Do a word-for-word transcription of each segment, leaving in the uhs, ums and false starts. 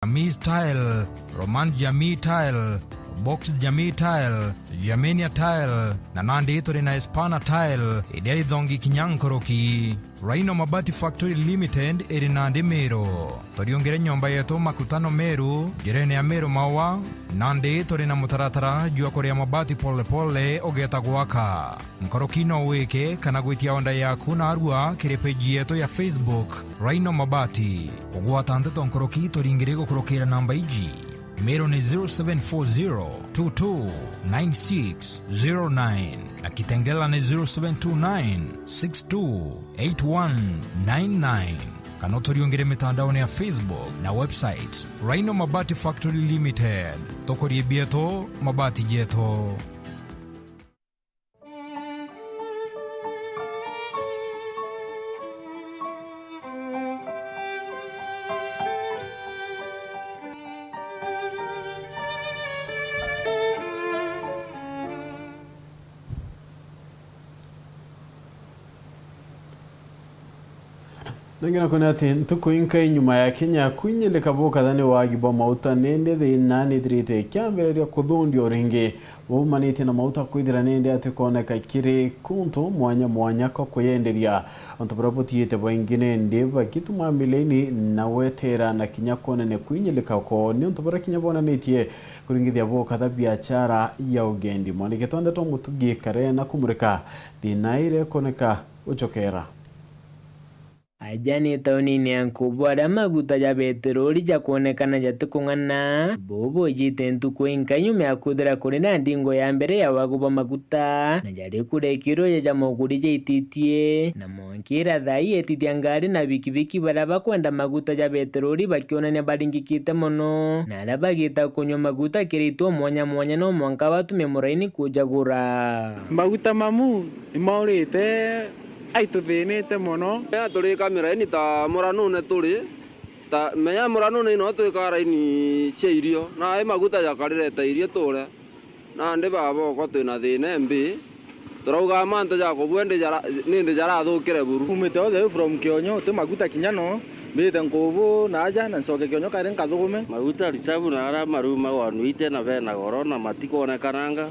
Amis Tile, Roman Jamii Tile, Box Jamii Tile, Germania Tile, na nandi turi na Espana Tile, iria ithongi kinya nkuruki. Rhino Mabati Factory Limited iri nandi Meru. Turiungire nyomba yetu Makutano Meru, njirene ya Meru Maua, nandi turi na mutaratara jwa kuria mabati polepole ugeeta gwaka. Nkuruki no wike kana gwitia onda yaku narua kiri page yetu ya Facebook, Rhino Mabati. Kugwata nteto nkuruki turingire gukurukira namba iji. Meru ni zero seven four zero two two nine six zero nine na Kitengela ni zero seven two nine six two eight one nine nine. Kana uturiungire mitandaone ya Facebook na website, Rhino Mabati Factory Limited. Tukurie bietu, mabati jetu. Ningĩ na kwona atĩ ntukũ inkai nyuma ya Kenya kwinyilika bukatha nĩ wagi bwa mauta, nindi thina nithirite ikiambiriria kuthundia o ringi. Baumanite na mauta kwithira nindi ati koneka kiri kuntu mwanya mwanya kwa kuyenderia. Untu buria butiite bwaingi nindi bagituma mileni na gwetera na kinya kwonania kwinyilika kwoo ni untu buria kinya bwonanitie kuringithia bukatha biachara ya ugendi. Mwaniki twende twa Mutugi Kare na kumurika thina iria ikoneka gucokera. Aja ni taunini ya Nkubu, aria maguta ja beteroli jakwonekana jatikung'ana. Buu bwijite ntuku inkai nyuma ya kwithira kuri na ndingo ya mbere ya wagu bwa maguta, na jari kurekirwe jaja moguri jaititie, na mwankira thaa ii etithia ngari na bikibiki baria bakwenda maguta ja beteroli bakionania baringikite mono, na aria bagita kunywa maguta kiritwe mwanya mwanya no mwanka batume muraini kujagura. Maguta mamu imaurite, ai, tuthinite mono. Menya turikamira ini ta muranune turi, ta, menya muranune ino twikaa raini cia irio, na ai maguta jakarire ta irio ture. Nandi baba okwa twina thina imbi, turauga mantu ja kubua ndi jara-, nindi jarathukire buru. Umite all the way from Kionyo, ti maguta kinya no, mbite Nkubu na aja, na ncoke Kionyo kari nkathugume. Maguta risabu na aria maruma gwanuite na bena goro na matikwonekananga.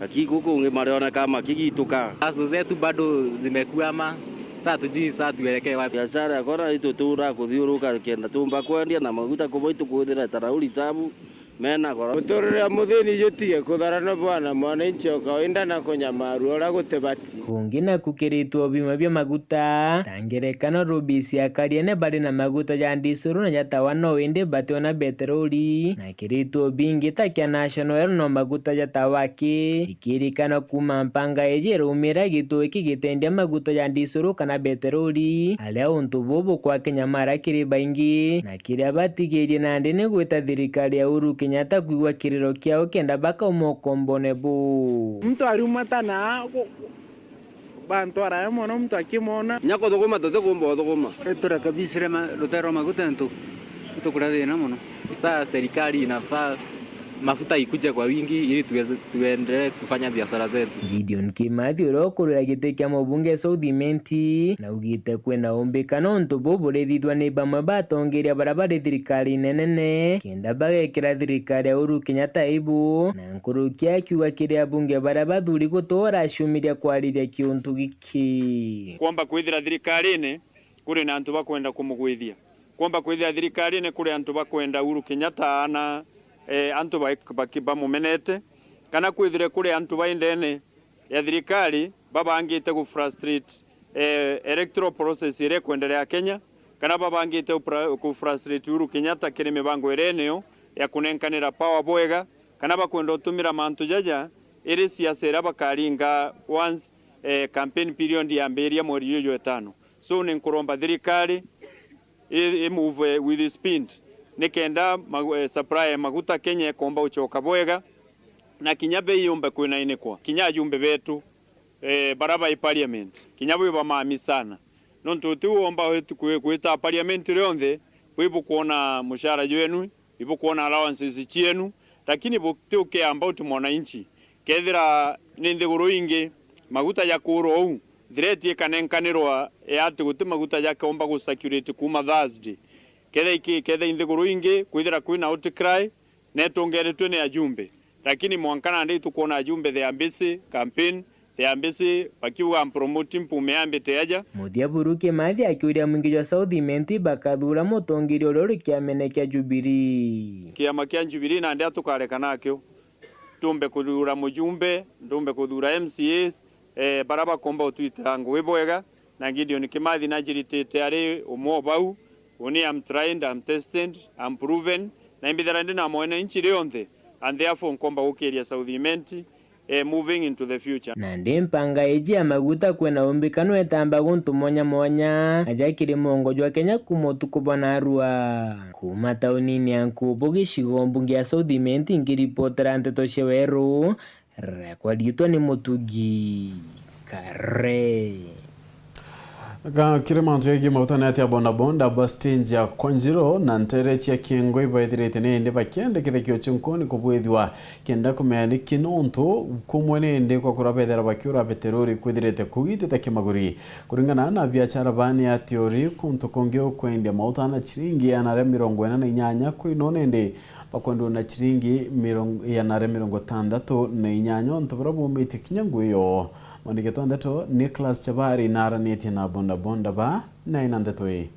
Lakini guku kungi marioneka makigituka. Hustle zetu bado zimekwama. Saa tujui saa tuelekee wapi. Biashara yakwa na itu tura kuthiuruka kenda tumba kwendia na maguta kubo itukuthira tarauri sabu mena goro. Muturire wa muthini jutige kutharana bwana, mwananchi o kawaida na kunyamaru uria gutibati. Kungi naku kiritwe ubima bia maguta, ta ngerekano Rubis ya Kariene bari na maguta ja ndisuru na ja tawa no indi bationa beteroli, na kiritwe bingi ta kia National Oil no maguta ja tawa ki. Ikirikana kuma mpanga iji iraumira gitu iki gitendia maguta ja ndisuru kana beteroli, aria untu bubu kwa kinyamara kiri baingi, na kiria batigirie nandi ni gwita thirikari ya Uhuru Kenyatta kwigua kiriro kiao kenda bakauma ukombone buu. Muntu ariuma tana, bantwarae mono muntu akimona. Nya kuthuguma tutikumba uthuguma. Turekebisire ma-, rutero rwa maguta ntu, nitukuria thina mono. Saa serikali inafaa mafuta ikuje kwa wingi ili tuweze, tuendelee kufanya biashara zetu. Gideon Kimathi, uria ukurira giti kia mubunge South Imenti, naugite kwina umbika nontu buu burithithwa ni bamwe ba atongeria baria bari thirikarine nene, kenda bagekira thirikari ya Uhuru Kenyatta ibu, na nkuruki akiuga kiri abunge baria bathuri guti uraciumiria kwariria kiuntu giki. Kwomba kwithira thirikarine kuri na antu bakwenda kumugwithia. Kwomba kwithira thirikarine kuri antu bakwenda Uhuru Kenyatta na, eh, antu ba-, baki-, bamumenete, kana kwithire kuri antu ba indene ya thirikari babangite ku frustrate, eh, electoral process iria ikwenderea Kenya, kana babangite upra-, ku frustrate Uhuru Kenyatta kiri mibango iria eneo ya kunenkanira power bwega, kana bakwenda utumira mantu jaja iri siasa iria bakaringa once, eh, campaign period yambiria mweri juju jwa itano. So, ni nkuromba thirikari i, i move with speed, nikenda magu-, eh, supply ya maguta Kenya ikomba ucoka bwega, na kinya bei yumbe kwinainikwa. Kinya ajumbe betu, eh, bara bai parliament, kinya bwi bamami sana. Nontu uti womba witu-, kwi-, kwita parliament rionthe, bwi bukwona mushara jwenu, ibukwona allowances cienu, lakini buti u care about mwananchi. Kethira ni nthiguru ingi, maguta jakuurwa uu, threat ikanenkanirwa ya ati guti maguta jakomba gu circulate kuuma Thursday. Kethira iki-, kethira i nthiguru ingi kwithira kwina outcry, netongeretwe ni ajumbe. Lakini mwanka nandi itukwona ajumbe they are busy campaign, they are busy bakiuga I'm promoting mpume yambite aja. Muthia buru Kimathi akiuria mwingi jwa South Imenti bakathura mutongeria uria uri kiamene kia Jubilee. Kiama kia Jubilee nandi atukareka nakio. Tumbe kuthura mujumbe, tumbe kuthura M C As, eh, bara bakomba utwitira ngugi bwega, na Gideon Kimathi najiritite ari umwe o bau. Uni I'm tried, I'm tested, I'm proven, na imbithira ndi na mwananchi rionthe, and therefore nkomba gukiria South Imenti, eh, moving into the future. Nandi mpanga iji ya maguta kwina umbikano etamba guntu mwanya mwanya, aja kiri mwongo jwa Kenya kuma utuku bwa narua. Kuma taunini ya Nkubu, gicigo mbunge ya South Imenti, nkiripotera nteto cia Weru, rekwa riitwa ni Mutugi Kare. Ga kiri mantu jegie maguta ni ati a bodaboda ba stage ya Kwanjiro na ntere cia Kiengwa ibaithirite ni indi bakienda kithekio cia nkuni kubwithua kenda kumenya niki nontu kumwe ni indi kwa kuria bethira bakiura beterori kwithirite kugitite kimaguri. Kuringana na biachara baa ni ati uri kuntu kungi ukwendia mauta na chiringi igana ria mirongo ina na inyanya kwi no ni indi bakwenderwa na chiringi mirongo, igana ria mirongo itandatu na inyanya, ontu buria bumitie kinya ngugi yoo. Mwandiki wa ndeto Nicholas Chabari naaranitie na bodaboda ba na ina ndeto ii.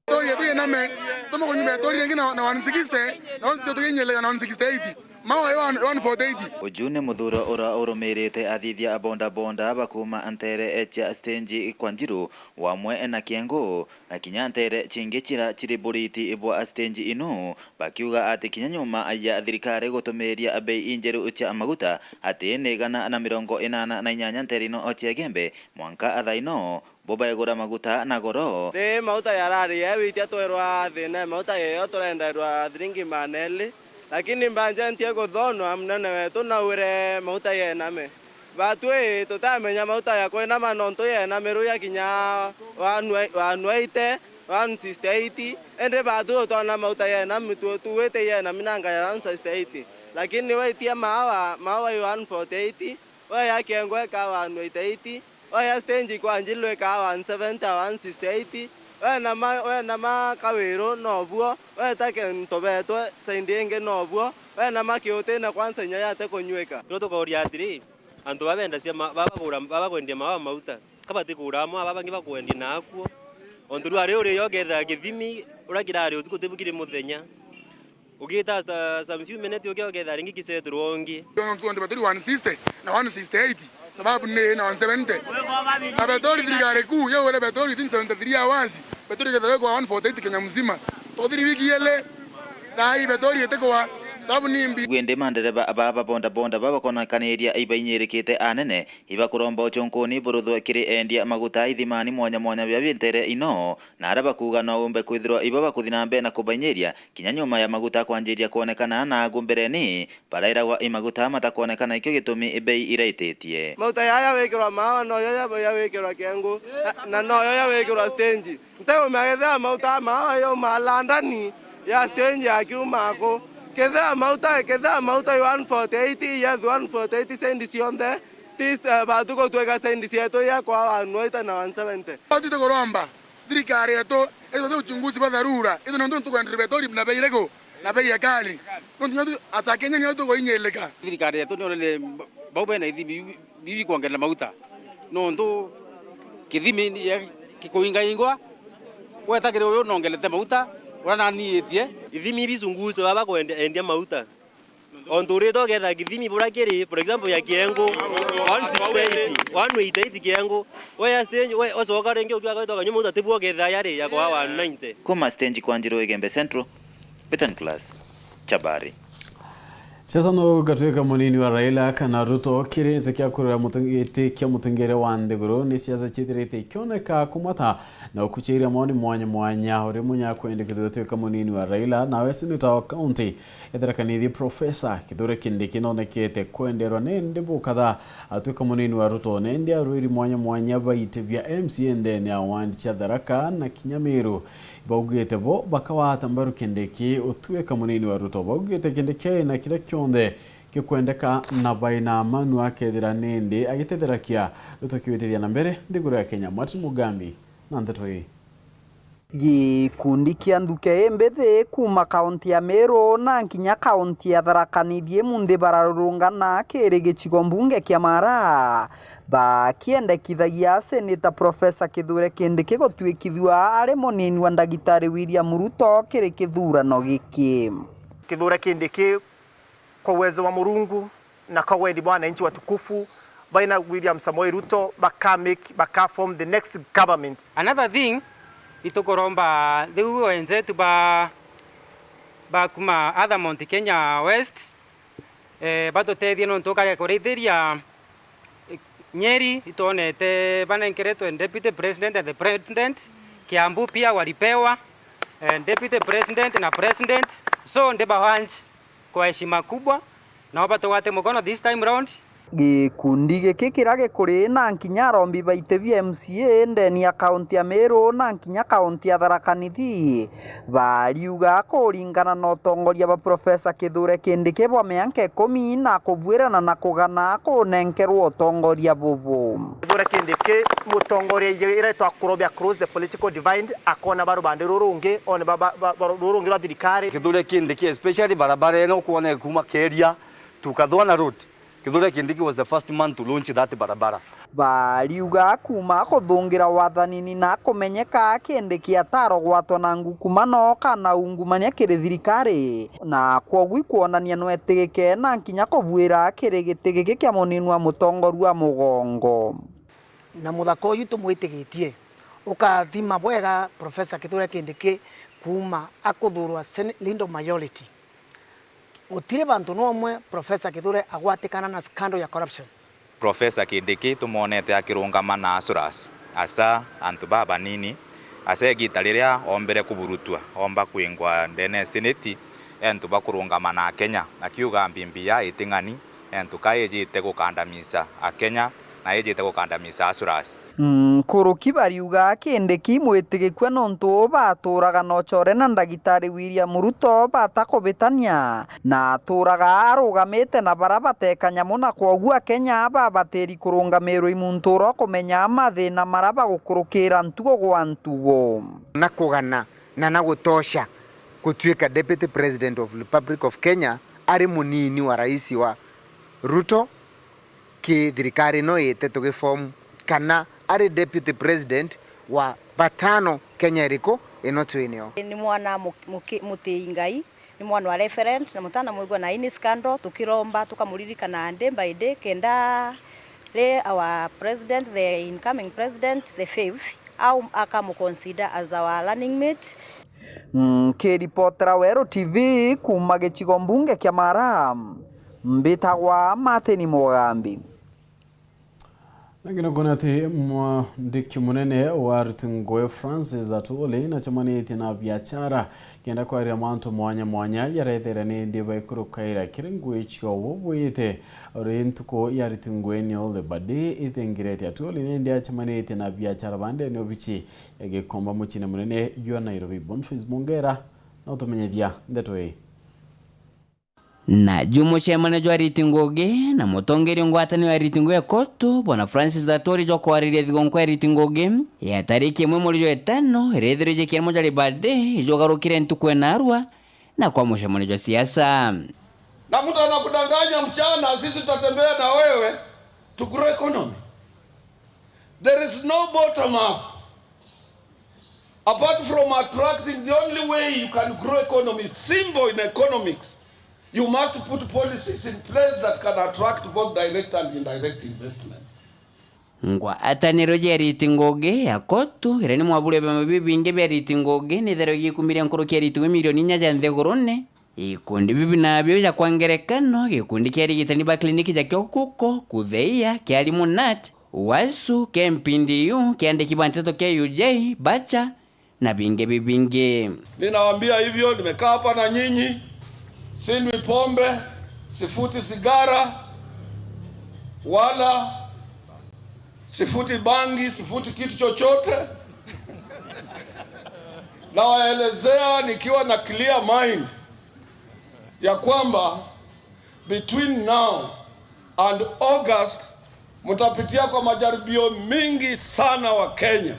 Betori yetu yename, tuma kunyuma betori ringi na, na one sixty, na one sixty tuginyeleka na one sixty-eight. Mawa yo one, one forty-eight. Uju ni muthuro uria urumirite athithia a bodaboda bakuuma ntere cia stage kwa Njiru, wamwe na Kiengu, na kinya ntere cingi cira ciri buriti bwa stage inu, bakiuga ati kinya nyuma ya thirikari gutumiria bei injeru cia maguta, ati ni igana na mirongo inana na inyanya ntere ino cia Igembe, mwanka thaa ino bo baigura maguta na goro. Ni mauta yarari e witia twerwa thina e mauta yeyo turenderwa thiringi maana eli, lakini mbanjentie kuthonwa munene wetu naure mauta yename. Batwi tutamenya mauta ya kwinama nontu yenamiru ya kinya one, one eighty, one sixty-eight, indi batwi utona mauta yenami tu-, tuwite yenami nanga ya one sixty-eight. Lakini waitia maawa, maawa i one forty-eight, we ya Kiengu ikawa one eighty-eight, we ya stage kwa Njiru ikawa one seventy, one sixty-eight, we na ma-, we na ma Kawiru nobuo, we ta Kentobetwe side ingi nobuo, we na ma Kiutine kwanza inya yate kunywika. Turo tukauria atiri, antu baba bendacia ma-, baba bagura, baba kwendia maawa mauta, ka batikura amwe, aba bangi bakwendia nakuo. Ontu rwari uri yo ukethira kithimi uria kirari utuku tibu kiri muthenya. Ugita after some few minutes ukia ukethira ringi kisetirwa ungi. Tuna, tuna betori one sixty na one sixty-eight, sababu ni na one seventy. Na betori thirikari kuu yawire betori within seventy-three hours, betori ikethagwa kwa one forty-eight Kenya mzima. Tothiri wiki ile, na hii betori itikwa, sababu ni mbi. Indi mandereba baba bodaboda baba bakonekaniria ibainyirikite anene, ibakuromba ucunkuni buruthwe kiri endia maguta ithimani mwanya mwanya bia bintere ino, na aria bakuuga no umbe kwithirwa ibo bakuthi na mbere na kubainyiria kinya nyuma ya maguta kwanjiria kwonekana na agu mbereni, barairagwa i maguta matakwonekana ikio gitumi bei iraititie. Mauta yaya wikirwa maawa noyo ya, ya wikirwa Kiengu, na, na noyo ya wikirwa stage. Nteumia kethira mauta maawa yaumaa London ya stage ya kiuma aku. Kethira mauta, kethira mauta i one forty-eight, yes, one forty-eight sendi cionthe, tis, eh, batu gutwika sendi cietu ya kwa one eighty na one seventy. Batu tukuromba thirikari yetu ituthe uchunguzi bwa dharura. Ithu nontu tukwenderia betori na bei iriku? Na bei ya kali. Nontu nyotu asa Kenya nyotu tukuinyilika. Thirikari yetu nione bau bena ithimi bibi kwongerera mauta. Nontu kithimi ni ya kikuingaingwa, weta kiri uyu nongerete mauta, uria naniitie. Ithimi ibi sunguso baba kwendia, endia mauta. Ontu urite uketha kithimi buria kiri, for example, ya Kiengu, one sixty-eight, one eighty-eight Kiengu. We ya stage, we, ocoka ringi ukiaga witoka nyuma utatibua uketha yari ya kwa one ninety. Kuma stage kwa Njiru Igembe Central, Betan Class, Chabari. Siasa no gatwika munini wa Raila kana Ruto kirite kia kurira mutu-, giti kia mutungiire wa nthiguru ni siasa ciithirite ikioneka kumata na ukuchiria maoni mwanya mwanya, uri munya kwendekithia gutwika munini wa Raila, nawe seneta wa kaunti ya Tharaka Nithi Professor Kithure Kindiki nonekete kwenderwa nindi bukatha atwika munini wa Ruto, nindi arwiri mwanya mwanya baiti bia M C A ndene ya ward cia Tharaka na kinya Meru baugite bo bakawata mbaru Kindiki utwika munini wa Ruto. Baugite Kindiki ena kiria kionthe gikwendeka na baina manu akethira nindi agitetherakia Ruto kiwitithia na mbere nthiguru ya Kenya. Martin Mugambi na ndeto ii. Gikundi kia nthuke imbithi kuuma kaunti ya Meru na nkinya kaunti ya Tharaka Nithi imunthi bararurungana kiri gicigo mbunge kia Mara, bakiendekithagia Senator Professor Kithure Kindiki gutuikithua ari munini wa Ndagitari William Ruto kiri kithurano giki. Kithure Kindiki, kwa uwezo wa Murungu na kwa wendi bwa wananchi watukufu, baina William Samoei Ruto baka make, baka form the next government. Another thing, itukuromba riu wenzetu ba, ba kuma other Mount Kenya West, eh, batutethie nontu ukare kurithiria Nyeri itwonete banenkeretwe deputy president and the president, Kiambu pia walipewa, eh, deputy president na president. So, ndi ba urge kwa heshima kubwa, nao batugwate mukono this time round. Gikundi giki kiria gikuri na nkinya arombi ba iti bia M C A ndeni ya kaunti ya Meru na nkinya kaunti ya Tharaka Nithi, bariuga kuringana na utongoria bwa Professor Kithure Kindiki bwa mianka ikumi na kubuirana na kugana kunenkerwa utongoria bubu. Kithure Kindiki, mutongoria iretwa kurobia across the political divide, akona ba rubande ruru rungi, one ba, ba, ba, ba ruru rungi rwa thirikari. Kithure Kindiki, especially barabara ino kwona kuma Keria to Kathwana Road, Kithure Kindiki was the first man to launch that barabara. Bariuga kuuma kuthungira wathanini na kumenyeka, Kindiki atarogwatwa na ngukumano kana ungumania kiri thirikari, na kwogu ikwonania nwetigike na nkinya kubuira kiri giti giki kia munini wa mutongoria wa mugongo. Na muthaka uyu tumwitigitie ukathima bwega Professor Kithure Kindiki kuuma akuthurwa Senate Leader of Majority. Gutiri bantu no umwe Professor Kithure agwatikana na scandal ya corruption. Professor Kindiki tumwonete akirungama na Asurus, asa antu babanini, asa igita riria ombere kuburutwa, omba kwingwa ndene ya Senate, entu bakurungama na Akenya, akiuga B B I iting'ani, entu ka ijite gukandamisa Akenya na ijite gukandamisa Asurus. Nkuruki bariuga Kindiki mwitigikua nontu baturaga na ucore na Ndagitari William Ruto batakubitania, na aturaga arugamite na bara bateka nyamu, na kwogu Akenya babatiri kurungamirwa i muntu uria ukumenya mathina maria bagukurukira ntugo gwa ntugo. Na kugana na na gutosha gutuika Deputy President of Republic of Kenya ari munini wa rais wa Ruto, ki thirikari ino ite tugiform, kana ari deputy president wa batano Kenya iriku ino twinio? Ni mwana mu-, muki-, mutii Ngai, ni mwana wa reverend, na mutanamwigua na ini scandal, tukiromba tukamuririkana day by day, kenda ri our president, the incoming president, the fifth, au akamuconsider as our running mate. Nkiripotera Weru T V kuuma gicigo mbunge kia Mara, mbitagwa Martin Mugambi. Na ngina kwona ati mwandiki munene wa aruti ngugi Francis Atwoli nacemanitie na biachara kenda kwaria mantu mwanya mwanya jaria ethaira ni ndi baikurukaira kiri ngugi cio bubwite uri ntuku ya aruti ngugi ni All the Body ithingirete. Atwoli ni ndi acemanitie na biachara bande ni obici ya Gikomba muciine munene jwa Nairobi. Boniface Mongera na utumenyethia ndeto ii. Na ju mucemanio jwa ariti ngugi na mutongeria ngwataniro ya ariti ngugi ya Kotu, Bwana Francis Atwoli, jwa kwariria thigonkwa ya ariti ngugi ya tariki imwe mweri jwa itano, iria ithirwe jikianwa jwa Labour Day, ijugarukire ntuku ya narua na kwa mucemanio jwa siasa. Na mtu anakudanganya mchana, sisi tutatembea na wewe to grow economy. There is no bottom up. Apart from attracting, the only way you can grow economy, simple in economics, you must put policies in place that can attract both direct and indirect investment. Ngwataniro ja ariti ngugi ya Kotu, iria ni mwaburi wa biama bibingi bia ariti ngugi, ni itherwe gikumire nkuruki ya ariti ngugi milioni inya ja nthigurune. Ikundi bibi nabio ja kwa ngerekano, gikundi kia arigitani ba kliniki ja Kiokuko, Kutheia, kia arimu nat, wasu, kia M P D U, kia andiki ba nteto kia U J, Bacha, na bingi bibingi. Ninawaambia hivyo, nimekaa hapa na nyinyi, sinywi pombe, sifuti sigara, wala sifuti bangi, sifuti kitu chochote. Nawaelezea nikiwa na clear mind ya kwamba between now and August mtapitia kwa majaribio mingi sana wa Kenya.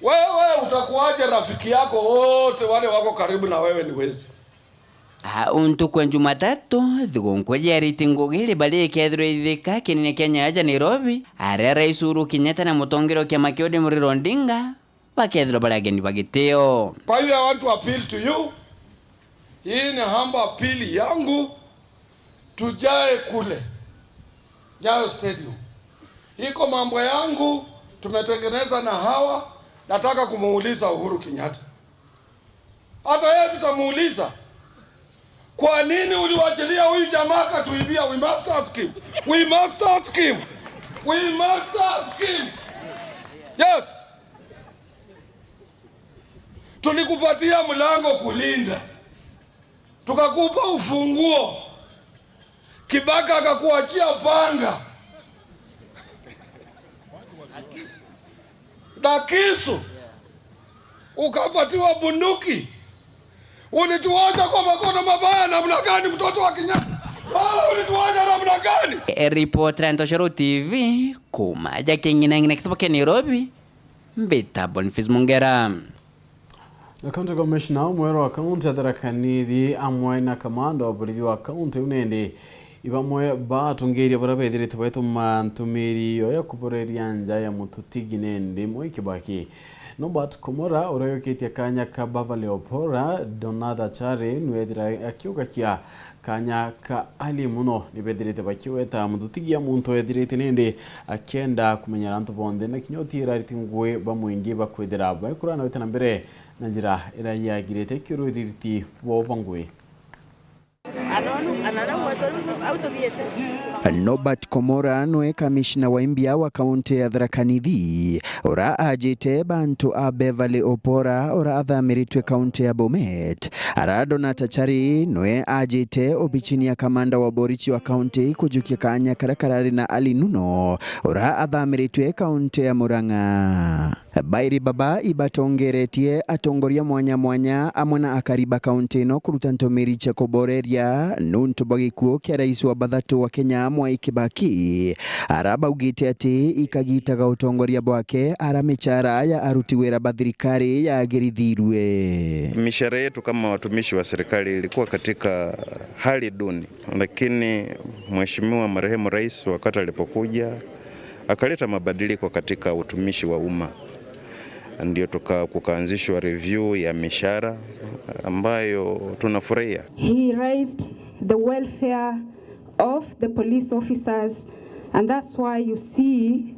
Wewe utakuwaje rafiki yako wote wale wako karibu na wewe ni wezi? A, untu kwa Jumatatu, thigûnkû ya Riti Ngugi riba rikethirwa ithika kiniine kia Nyayo ja Nairobi, aria Rais Uhuru Kenyatta na mutongeria wa kiama kia O D M Raila Odinga bakethirwa bari ageni ba gitio. Kwa hivyo I want to appeal to you, hii ni humble appeal yangu, tujae kule Nyayo Stadium. Iko mambo yangu tumetengeneza na hawa, nataka kumuuliza Uhuru Kenyatta. Hata yeye tutamuuliza, kwa nini uliwachilia huyu jamaa akatuibia? We must ask him. We must ask him. We must ask him. Yes. Tulikupatia mlango kulinda. Tukakupa ufunguo. Kibaki akakuachia panga na kisu, ukapatiwa bunduki. Ulituacha kwa makono mabaya namna gani, mtoto wa Kenyatta? Wewe ulituacha namna gani? E, ripoti ya Ntoshoro T V, kuma ja King'inang'ina kisibo kia Nairobi, mbita Boniface Mungera. Na County Commissioner umwe wa kaunti ya Tharaka Nithi amwe na kamanda wa borithi wa kaunti iu nindi ibamwe ba atongeria baria bethirite baituma ntumiri yo ya kuboreria nja ya mututi Ginendi Mwai Kibaki. Norbert Komora uria yukitie kanya ka Beverly Opora, Donatha Chari niwethira akiugakia kanya ka ali muno. Nibethirite bakiweta muthutigia muntu ethirite nindi akienda kumenyera antu bonthe na kinya utiira ariti ngui ba mwingi bakwithira baikuranawite na mbere na njira iria yagirite kiuruririti bo ba ngui. Norbert Komora nwe kamishna wa imbia wa kaunti ya Tharaka Nithi, ura ajite bantu a Beverly Opora, ura athamiritwe kaunti ya Bomet. Ara Donatha Chari nwe ajite obichini ya kamanda wa borichi wa kaunti kujukia kanya karia karari na Ali Nuno, ura athamiritwe kaunti ya Murang'a. Bairi baba ibatongeretie atongoria mwanya mwanya amwe na akari ba kaunti ino kuruta ntumiri cia kuboreria nuntu bwa gikuo kia rais wa bathatu wa Kenya, Mwai Kibaki, ara baugite ati ikagitaga utongoria bwake, ara michara ya aruti wira ba thirikari yagirithirue. Mishahara yetu kama watumishi wa serikali ilikuwa katika hali duni, lakini Mheshimiwa marehemu Rais, wakati alipokuja, akaleta mabadiliko katika utumishi wa umma, ndio tuka-, kukaanzishwa review ya mishahara ambayo tunafurahia. He raised the welfare of the police officers, and that's why you see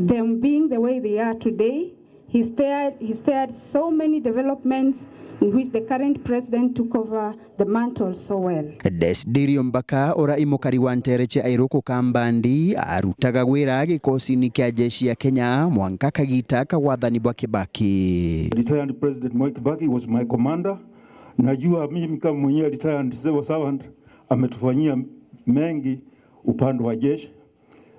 them being the way they are today. He steered, he steered so many developments in which the current president took over the mantle so well. Desiderio Mbaka, ura i mukari wa ntere cia Airuku Kambandi, arutaga wira gikosini kia jeshi ya Kenya mwanka kagita ka wathani bwa Kibaki. Retired President Mwai Kibaki was my commander. Najua mimi kama mwenyewe retired civil servant, ametufanyia mengi upande wa jeshi.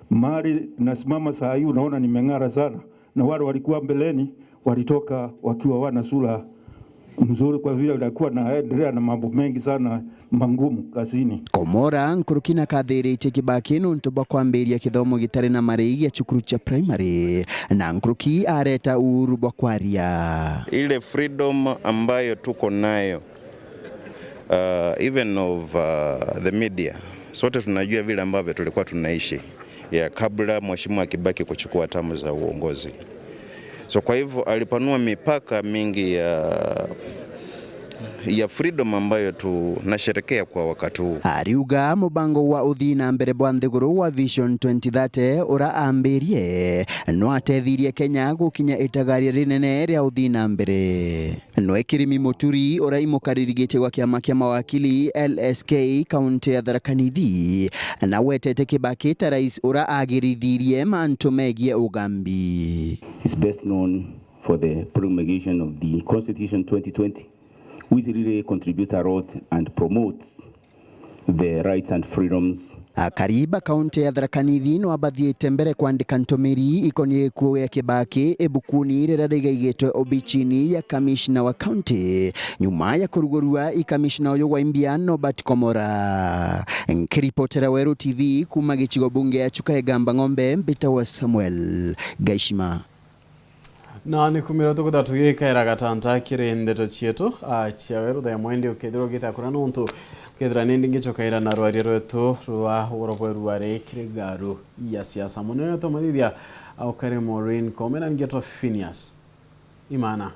Mahali nasimama saa hii unaona nimeng'ara sana, na wale walikuwa mbeleni walitoka wakiwa wana sura mzuri, kwa vile walikuwa naendelea na mambo mengi sana mangumu kazini. Komora nkuruki na kathiritie Kibaki nuntu bwa kwambiria kithomo gitari na marei gia cukuru cia primary, na nkuruki areta uhuru bwa kwaria. Ile freedom ambayo tuko nayo uh, even of uh, the media. Sote tunajua vile ambavyo tulikuwa tunaishi ya kabla Mheshimiwa Kibaki kuchukua hatamu za uongozi. So kwa hivyo alipanua mipaka mingi ya, ya freedom ambayo tunasherekea kwa wakati huu. Ariuga mubango wa uthii na mbere bwa nthiguru wa Vision twenty thirty ura ambirie, no atethirie Kenya gukinya itagaria rinene ria uthii na mbere. Nwe Kirimi Muturi, uria i mukariri giti wa kiama kia mawakili L S K kaunti ya Tharaka Nithi, na wetete Kibaki ta rais uria agirithirie mantu megie ugambi. Is best known for the promulgation of the Constitution twenty twenty, which really contributes a lot and promotes the rights and freedoms. Akari ba kaunti ya Tharaka Nithi no abathiite mbere kwandika ntumiri ikonie gikuo gia Kibaki ibukuni riria rigaigitwe obichini ya kamishna wa kaunti, nyuma ya kurugurua i kamishna uyu wa imbia Norbert Komora. Nkiripotera Weru T V kuma gicigo bunge ya Chuka Igamba Ng'ombe, mbitagwa Samuel Gaishima. Na ni kumira tukuta tugikaira gatanta kiri ndeto cietu, a, cia weru thaa imwe ndi ukethirwa ugita kuria nontu ukethira ni ndi ngicokaira na rwaria rwetu rwa ugoro bwa ruari kiri ngaru ya siasa. Munene wetu mathithia, a, ukari Maureen Koome na ngetwa Phineas Imana.